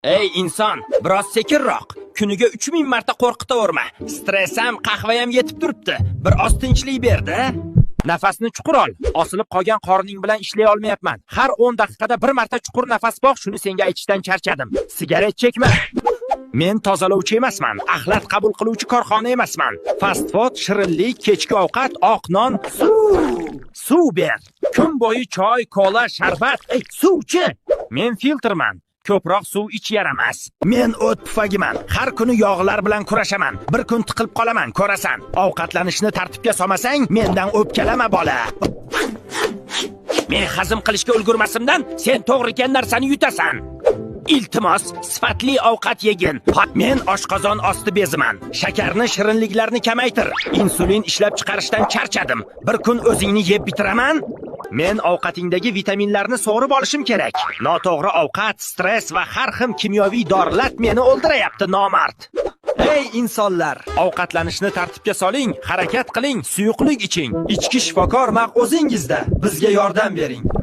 Ey inson, biroz sekinroq. Kuniga 3000 marta qo'rqitaverma. Stress ham, qahva ham yetib turibdi. Bir oz tinchlik berdi. Nafasni chuqur ol. Osilib qolgan qorning bilan ishlay olmayapman. Har 10 daqiqada bir marta chuqur nafas bog', shuni senga aytishdan charchadim. Sigaret chekma. Men tozalovchi emasman, axlat qabul qiluvchi korxona emasman. Fast food, shirinlik, kechki ovqat, oq non, suv. Suv ber. Kun bo'yi choy, kola, sharbat, ey, suvchi. Men filtrman. Ko'proq suv ich, yaramas. Men o't pufagiman. Har kuni yog'lar bilan kurashaman. Bir kun tiqilib qolaman, ko'rasan. Ovqatlanishni tartibga solmasang, mendan o'pkalama, bola. Men hazm qilishga ulgurmasimdan sen to'g'ri narsani yutasan. Iltimos, sifatli ovqat yegin. Men oshqozon osti beziman. Shakarni, shirinliklarni kamaytir. Insulin ishlab chiqarishdan charchadim. Bir kun o'zingni yeb bitiraman. Men ovqatingdagi vitaminlarni so'rib olishim kerak. Noto'g'ri ovqat, stress va har xil kimyoviy dorilar meni o'ldirayapti, nomard. Ey insonlar, ovqatlanishni tartibga soling, harakat qiling, suyuqlik iching. Ichki shifokor maq o'zingizda. Bizga yordam bering.